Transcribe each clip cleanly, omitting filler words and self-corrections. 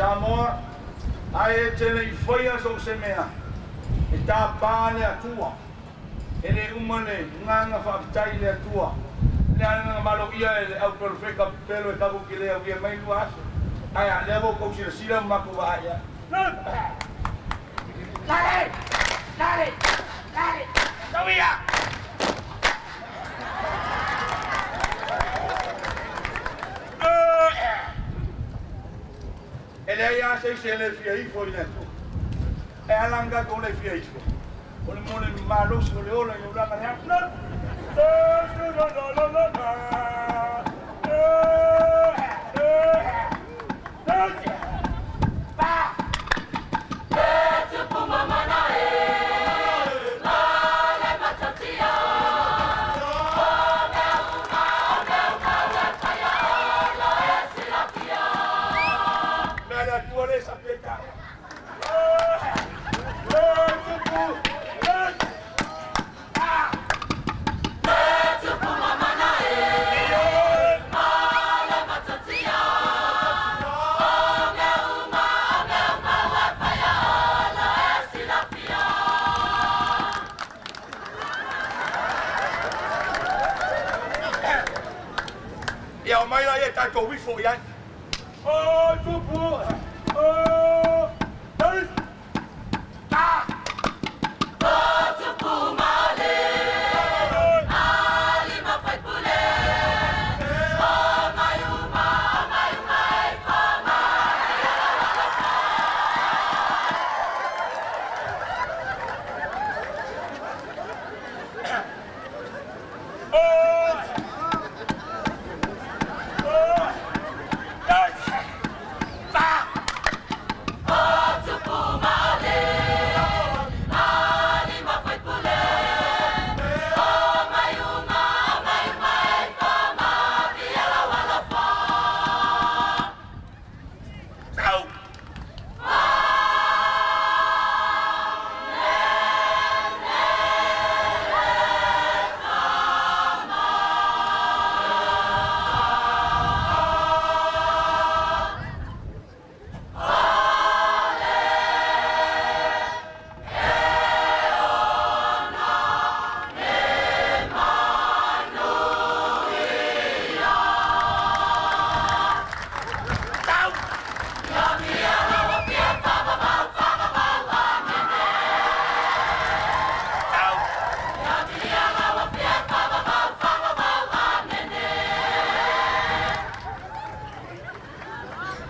Samoa, ai e tele i whaia so se mea, e tā pā le atua, e le umane nganga whaaftai le atua, le anga malo ia e le au perofeka pelo e kaku ki le au ia mai lua aso, ai a lea vau kau sila sila mako wa aia. Lale! Lale! Lale! Tauia! E lea ia se se le fia ifo i le atua. E alanga ko le fia ifo. O le mole malosi o le ola i ulanga le atu. Ia o mai la ia tatou ifo i ai. O tupu! O! Ah! O tupu male, ali mafai pule, o mai uma, mai uma e fama.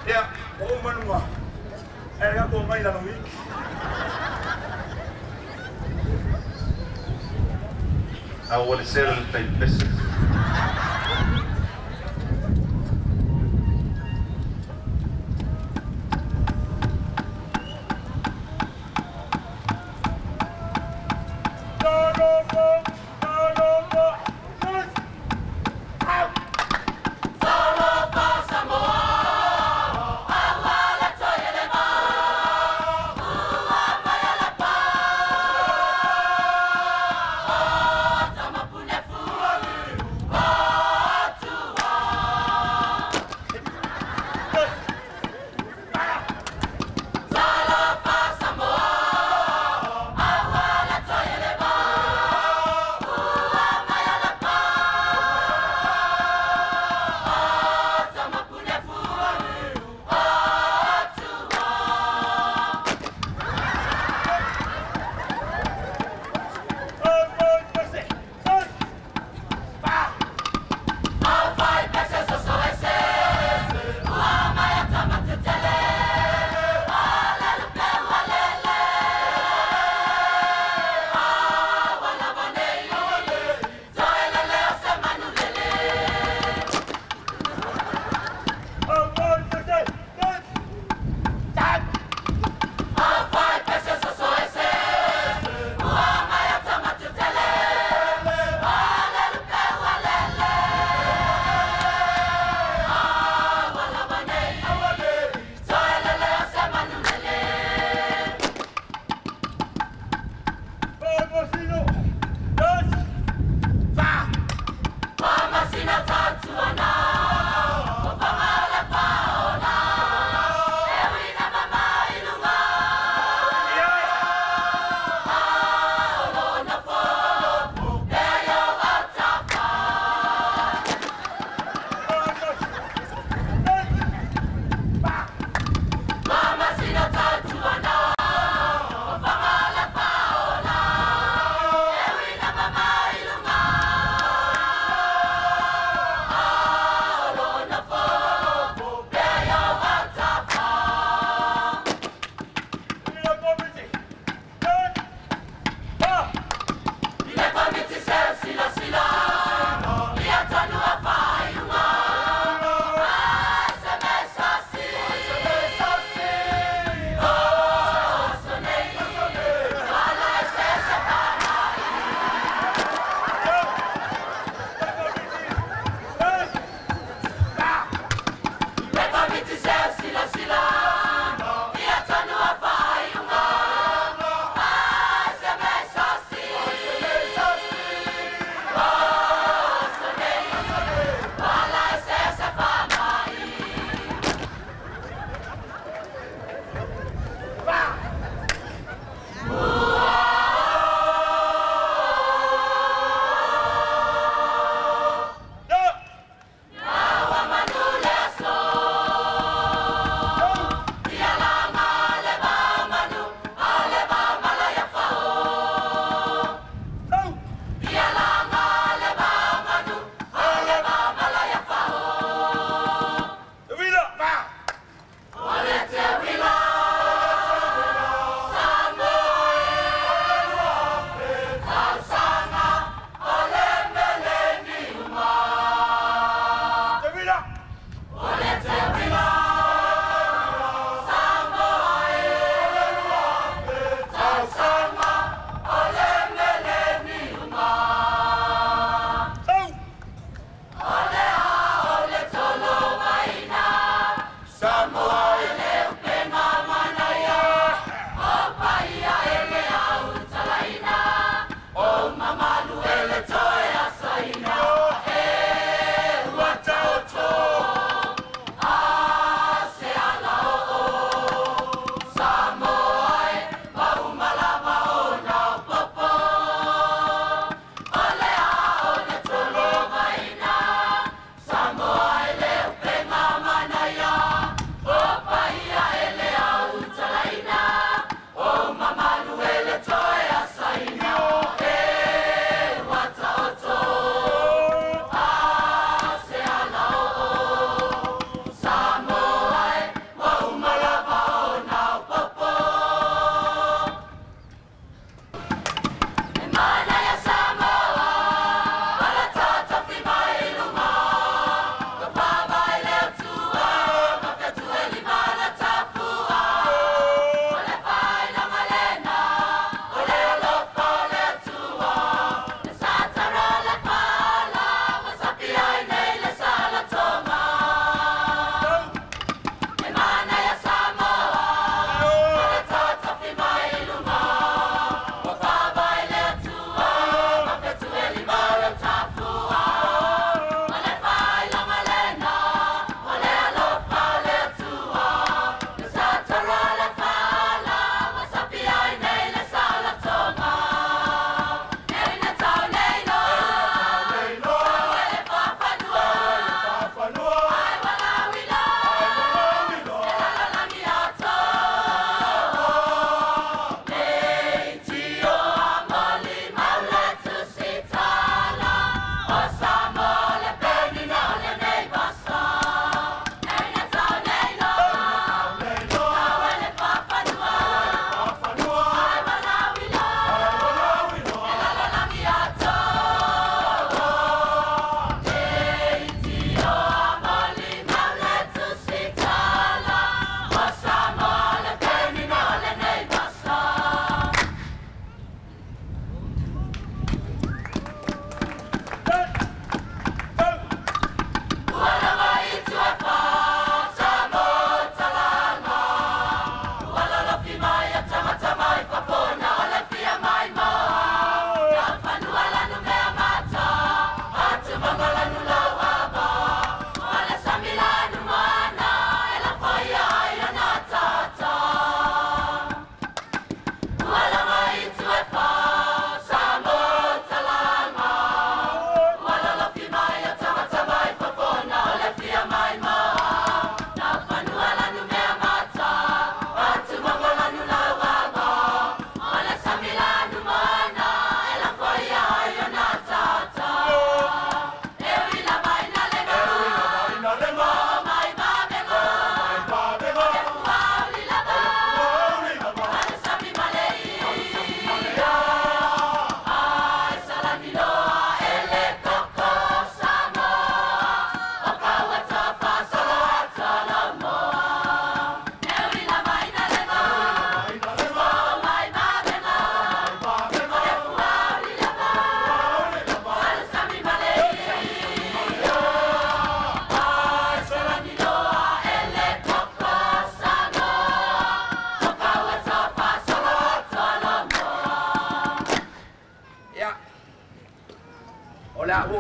Ia, o manua. E ga ko mai la no wiki. أول سر التيبس. Oh!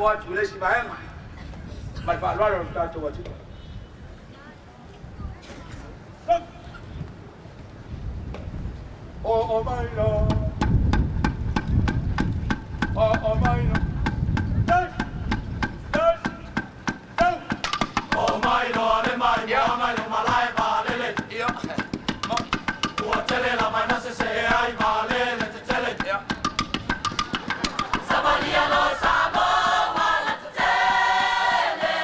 tatou atu i le isi vaega ma le faaaloalo o le tatou atunuu. O mai la. O mai la. O mai loa le mai, moa mai le malae valele. Ua tele la mai na se se ai valele te tele. Savalia lo Samoa la te tele.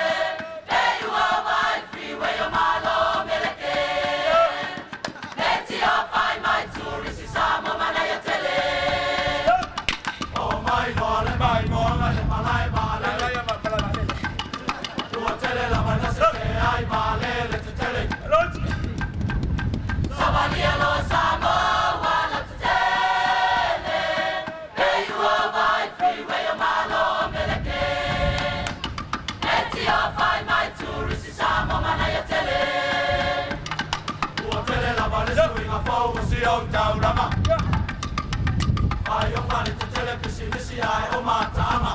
Pe ua vai freeway o malo meleke. Me tia fai mai turisi Samoa mana ia tele. O mai loa le mai, moa mai le malae valele. Ua tele la mai na se se ai valele te tele. Savalia lo Samoa la te tele. Pe ua vai freeway o malo meleke. Me tia fai mai turisi Samoa mana ia tele. Ua tele la mai le suiga fou o si au taurama. Ai o fale te tele pisinisi ai o mataama.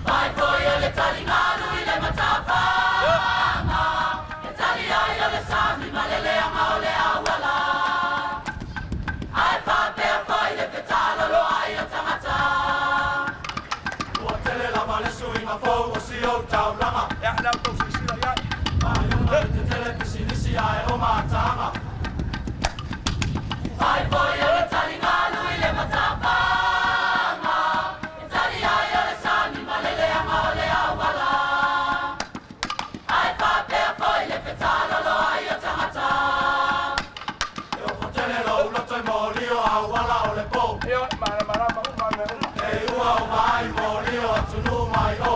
Vai foi o le tali malu i le matafanga. E tali ai o le sami malele anga o le awala. Ai whapea foi le fetalo lo ai o tangata. Ua tele la mai le suiga fou o si au taurama. Ai o fale te tele pisinisi ai o mataama. Vai foi o le tali malu i le matafanga. E tali ai o le sami malele anga o le awala. Ai whapea foi le fetalo lo ai o tangata. E o fatele lo uloto i moli o awala o le po. E ua o mai moli o atunu mai o.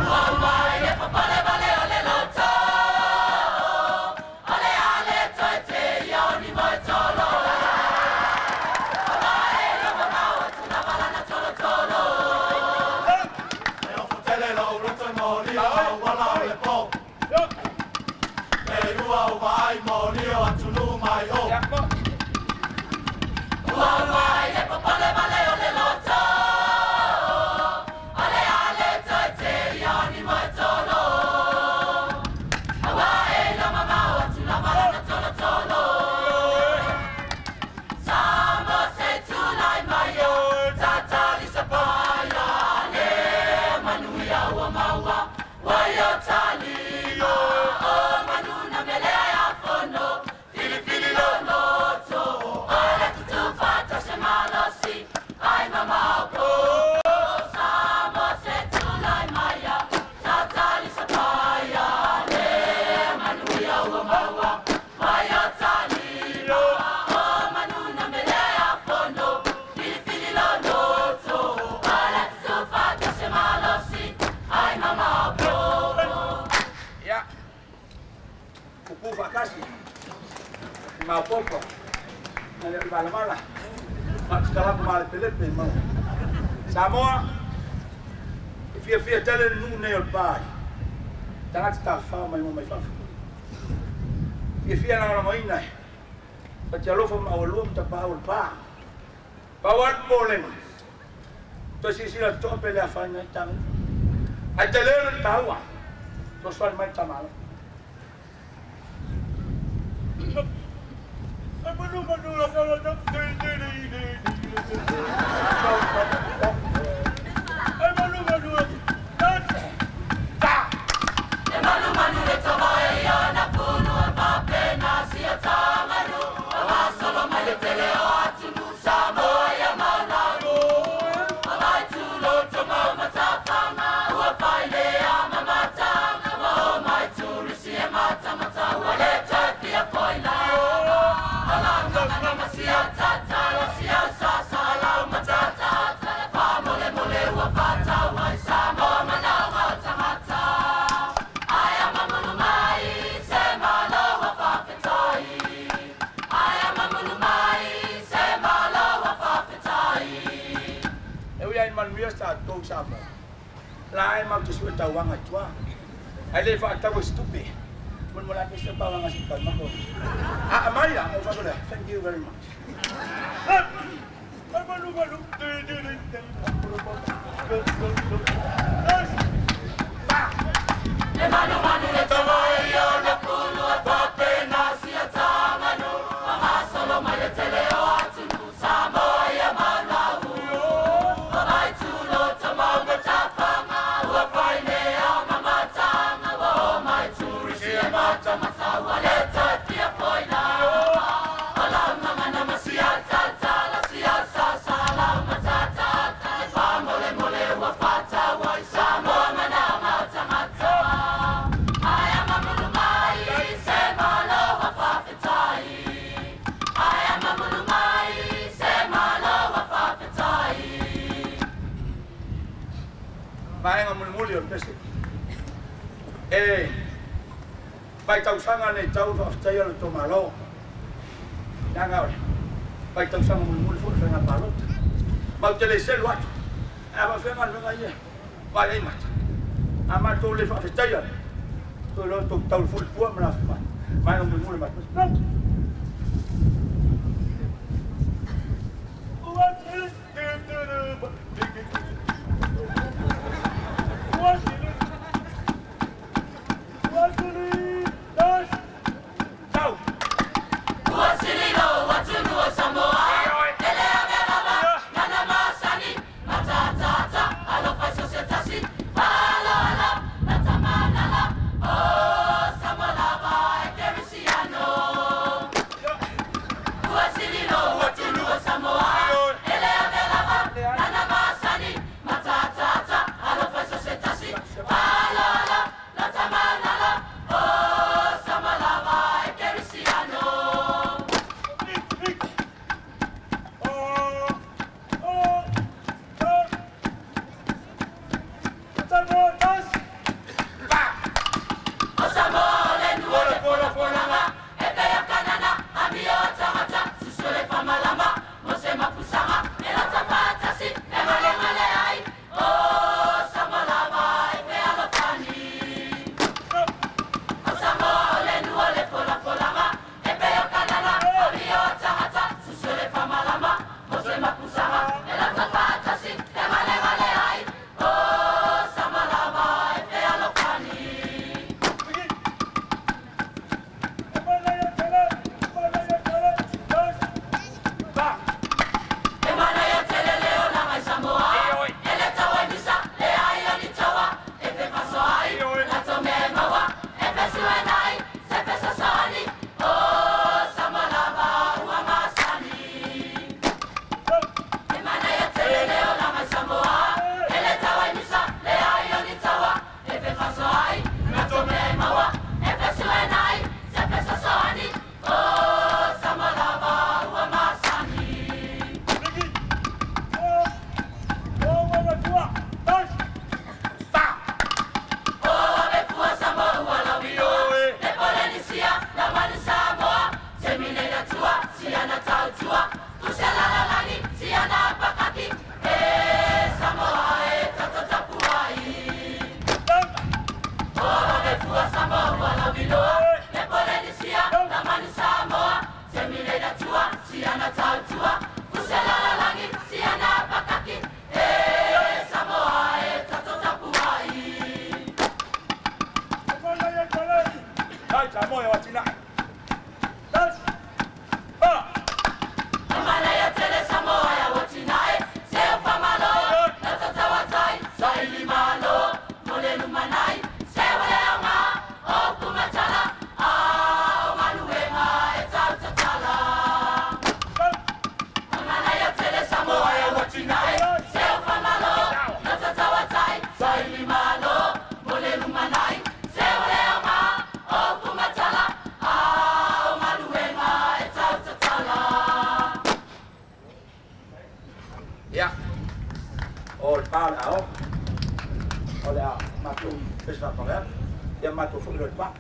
Ua ua i le papale vale o le loto. O le ale toe te ia o ni moe tolo. O mae lo mamau atuna wala na tolo tolo. E o fatele lo uloto i moli o awala o le po. E ua o mai moli o atunu mai o. Ua ua i le papale vale o le loto. O le ale toe te ia o ni moe tolo. Aua e lo mamau atuna wala na tolo tolo. Samoa se tulai mai o tatali sapaya le manuia ua maua waio talima o manuna mele ai fono filifili loloto o le tutufa tose malosi ai mama o Samoa se tulai mai o tatali sapaya le manuia ua maua waio talima o manuna mele ai fono filifili loloto o le tutufa tose malosi ai mama o Ia, kuku faakasi, maopopo, na le malamala, matukalapu malepelepe mau. Samoa, e fiafia tele le nuu nei o le pai. Tagata tafafao mai mo mai fafo. Fiafia lagolagoina e fatialofa ma aualua ma tapaau o le pa. Pau lava le popolega, toe silasila totoa pe le afaina ai taga. Ae tele le taua, fesoasoani mai le tamaloa. E malu manu le tama e ia na funu e whapena si a tangaru. O masolo mai le tele o atunu Samoa ia manaru. O mai tūloto mau matawhanga ua whailea mamatanga. Wa o mai turisi e matamata ua le toe fia foi lava. O langa na masia tatala sia sasa lau matata. Wha mole mole ua whatau ai Samoa manawa o tangata. Ai a mamulu mai se malo wa whawhetai. Ai a mamulu mai se malo wa whawhetai. E ui ai manuia sa tou Samoa. La e mau te sue tauaga i tua. Ai le faatau e se tupe. Mo la ke se pauaga si tau mako. A amai la, o whakalea. Thank you very much. E manu manu le tama i ona pulu e whapena si a tamanu. Mamasolo mai le tele o atunu Samoa ia maulau. O vai tulo tamauga tawhanga ua whai lea o mamatanga wa o mai turisi e mata mataua le tai fia foina. O lau mangana masia tatala sia sasa lau matatata. E wha mole mole ua whatawa i Samoa mana matangata. Aia mamulu mai se malo wa whawhetai. Aia mamulu mai se malo wa whawhetai. Vaega mulimuli o le pese. E vai tausaga nei tau faafetaia le tou malo. Leaga o le vai tausaga mulimuli foi le faiga palota. Mau te le selu atu. A faafega galuega ia. Vai ai mata. A matou le faafetaia. Toe loa tou tau foi le pua ma lafi mai. Vaega mulimuli ma. Tau. Ua sililo atunu o Samoa. Ele ave lava, nana masani, matatata, alofa i so se tasi, fa'alo ala, latamanala, o Samoa lava e kerisiano. Ua sililo atunu o Samoa. Ele ave lava, nana masani, matatata, alofa i so se tasi, fa'alo ala, latamanala, o Samoa lava e kerisiano. O Samoa o le nuu o le folafolaga, e pea kanana, amio a tagata, susu le famalama, mo se mapusaga, e lata faatasi, e galegale ai, o Samoa lava e fealofani. O Samoa o le nuu o le folafolaga, e pea kanana, amio a tagata, susu le famalama, mo se mapusaga, e lata faatasi, e galegale ai, o Samoa lava e fealofani. E manaia tele le olaga i Samoa. E le tau ai misa, le ai o ni taua. E fefasoai, latou mea e maua. E fesuena ai, se fesoasoani. O Samoa lava ua masani. E manaia tele le olaga i Samoa. E le tau ai misa, le ai o ni taua. E fefasoai, latou mea e maua. E fesuena ai, se fesoasoani. O Samoa lava ua masani. O ave fua Samoa ua lauiloa, le Polenisia, la manu Samoa, semine na tua, siana tautua, tusia lalalagi, siana apakaki, e Samoa e tato tapuai. O ave fua Samoa ua lauiloa, le Polenisia, la manu Samoa, semine na tua, siana tautua, tusia lalalagi, siana apakaki, e Samoa e tato tapuai. Ai, Samoa o atina'e. Amanaia tele Samoa ia watinae, se o whamalo, na tatawatai, saili malo, mo le lumanai, se waleaga, o kumatala, a o galuega e tautatala. Amanaia tele Samoa ia watinae, se o whamalo, na tatawatai, saili malo, mo le lumanai, se waleaga, o kumatala, a o galuega e tautatala. Ia. O le pa o le ao. O le a matou pese faapagea. Ia matou foi lo le pa.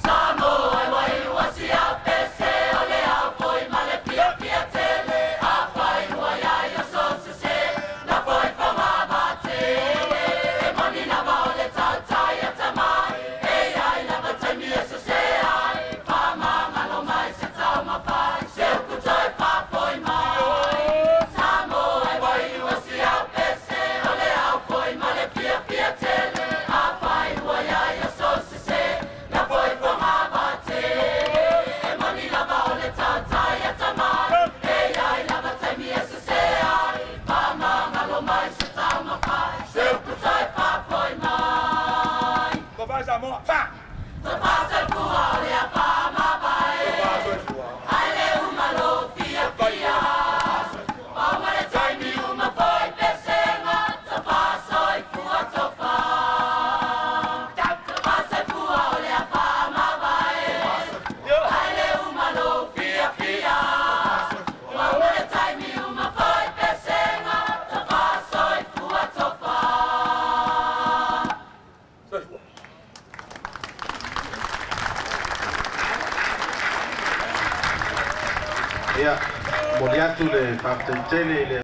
Samoa e wai ua si au pese o le au foi ma le fia fia tele. A whai ua ia ia so se se. Ia, momoli atu le faafetai tele i le